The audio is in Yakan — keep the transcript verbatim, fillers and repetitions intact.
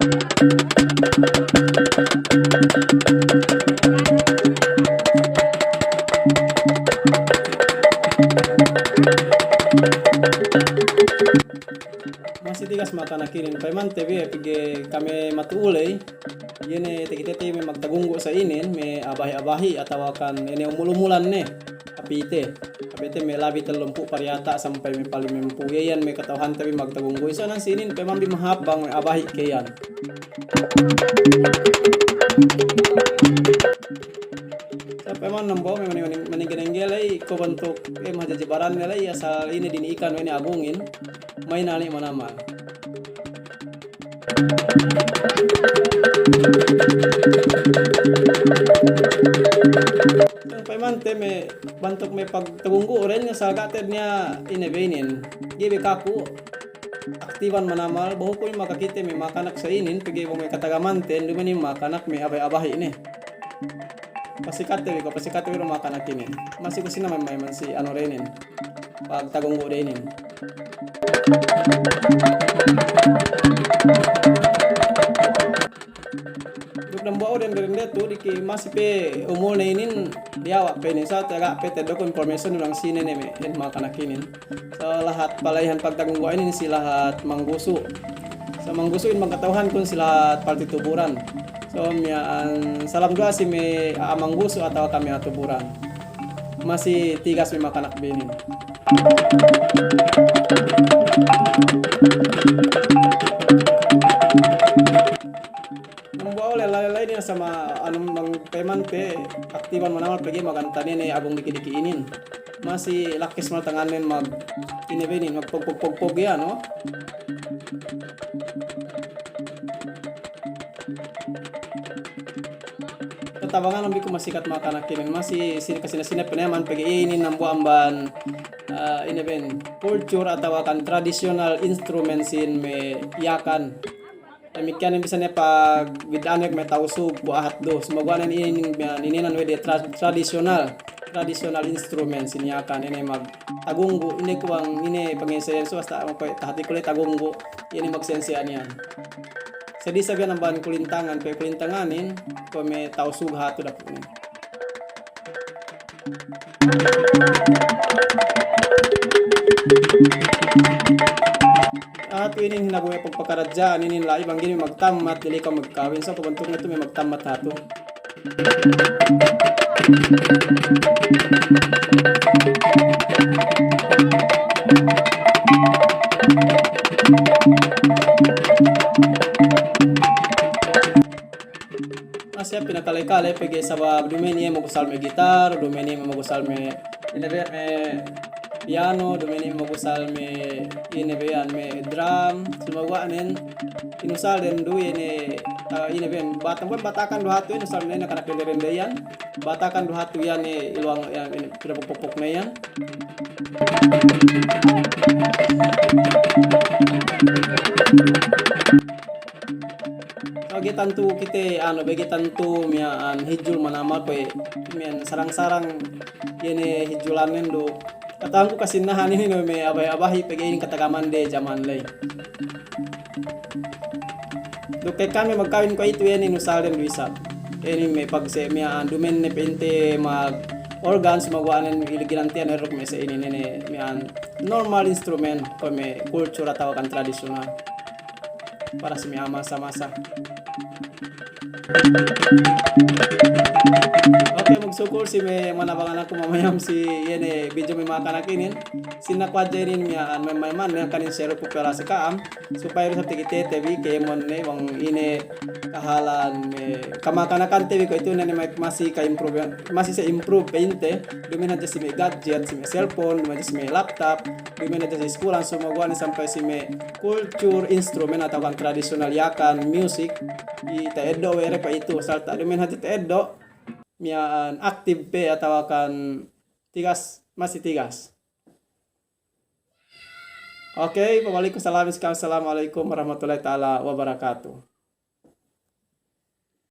Masi tigas makanak inin, payamante bi, pegge' kami matu'u ley, iye ne takitete me' magtagunggu' sa inin, me' abahi'-abahi' atawakan ine umul-umulan ne, apite. Apite me' labi tellumpū' pariyata' sampay me' palimempū'. Iye iyan me' kata'uhante bi magtagunggu'. Sa nan si inin, payamante bi mahāp bang me' abahi' ke iyan. Sa' payamante bi, me' mani-, mani-, maningge-ningge ley, ko' bantuk, eh, mahajaji baranne ley, asal ine dini'ikan we' ne agungin, mahinali' manamal. Sa' payamante me' bantuk me' pagtagunggu' ren, asal ga' te'ed niya' ine be inin. Ga'i be kaku', aktiban manamal, behu ku makakite me' makanak sa inin, pegge' bang me' katagamanten, duma'in makanak me' abahi'-abahi' ne. Pasikatte bi ko', pasikatte bi du makanak inin. Masi ku sine me' masi anu de inin. Pagtagunggu' de inin. Duk dambuwa' u dende-dende tu, diki masi pe umulne inin, diyawa' pe inin, sa' taga' pe te'ed ku information bang sine ne me' makanak inin. Sa' lahat pala'ihan pagtagunggu' inin si lahat Manggusu'. Sa' Manggusu' inin bang kata'uhankun si lahat parte Tuburan. So, miya'an salam duwa'a si me' a'a Manggusu' atawa kami a'a Tuburan. Masi tigas me' makanak bi inin. Dambuwa' u lella-lella inin sama anu bang payamante aktiban manamal pegge' maganta ne ne agung diki'-diki' inin. Masi lakkes mal tangannen mag ine be inin, magpog-pog-pog-pog iyan, no? Tatabangan bi ku masikat makanak inin, masi sine-, kasine-sine pe ne man pegge' inin dambuwa' amban, ah, ine be inin, culture atawakan traditional instruments in me' Yakan. Damikkiyan bisan ne pagbidda'an we' me' Tausug, kuwe' Ahat du. Sumaguwa' ne inin, inin, ininan we' de tra-, traditional, traditional instruments in Yakan. Ine magtagunggu', ine kuwe' ine pangiseyan su hasta kuwe' tahati kule tagunggu', ine magsense aniyan. Seddi sabiyan amban kulintangan, pe kulintanganin, kuwe' me' Tausug hatu dapune. Hatu inin hinabu me' pagpakaradja'an inin la'i bang ga'i ne magtammat, dili' kew magkawin. So, kabantukne tu me' magtammat hatu. Masi hāp pinakale-kale pegge' sabab duma'in iye magusal me' gitar, duma'in iye magusal me', ine be, me' piano, duma'in iye magusal me', ine be iyan, me' drum, sumaguwa' nen, inusal den du iye ne, ah, ine be, bat-, batakan du hatu inusal me' ne kanak dende-dende iyan, batakan du hatu iyan ne iluwang iyan, ine, pinapok-pok ne iyan. Ga'i tantu kite, anu, ga'i tantu miya'an hijul manamal kuwe' miya'an sarang-sarang iye ne hijulannen du. Kata'uhanku kasinnahan inin me' abahi'-abahi' pegge' inin katagamande jaman ley. Duk ka'ekkahan me' magkawin kuwe'itu iye ne inusal den du isab. Iye ne me' pagse' miya'an duma'in ne pa'inte mag-organ sumaguwa' nen iliginan tiya' ne duk me' se' inin ne miya'an normal instrument kuwe' me' culture atawakan traditional. Para si me' a'a masa-masa. Oke, magsukul si me' manabangan aku mamayam si iye ne video me' makanak inin. Sinna ku hadja inin miya'an me' mayaman ne hangkan in share ku pela si ka'am. Supaya du isab takitete bi kēmon ne bang ine kahalan me' kamakanakante bi kuwe'itu ne, ne masi ka-improve, masi sa improve pa'inte. Duma'in hadja si me' gadget, si me' cellphone, duma'in hadja si me' laptop. Duma'in hadja si iskulan, sumaguwa' ne sampay si me' culture instrument atawakan traditional Yakan music, i ta'eddo' we' de kuwe'itu, salta' duma'in hadja ta'eddo', miya'an active pe atawakan tigas, masi tigas. Oke, pabalik ku salam, assalamu alaikum warahmatullahi ta'ala wabarakatuh.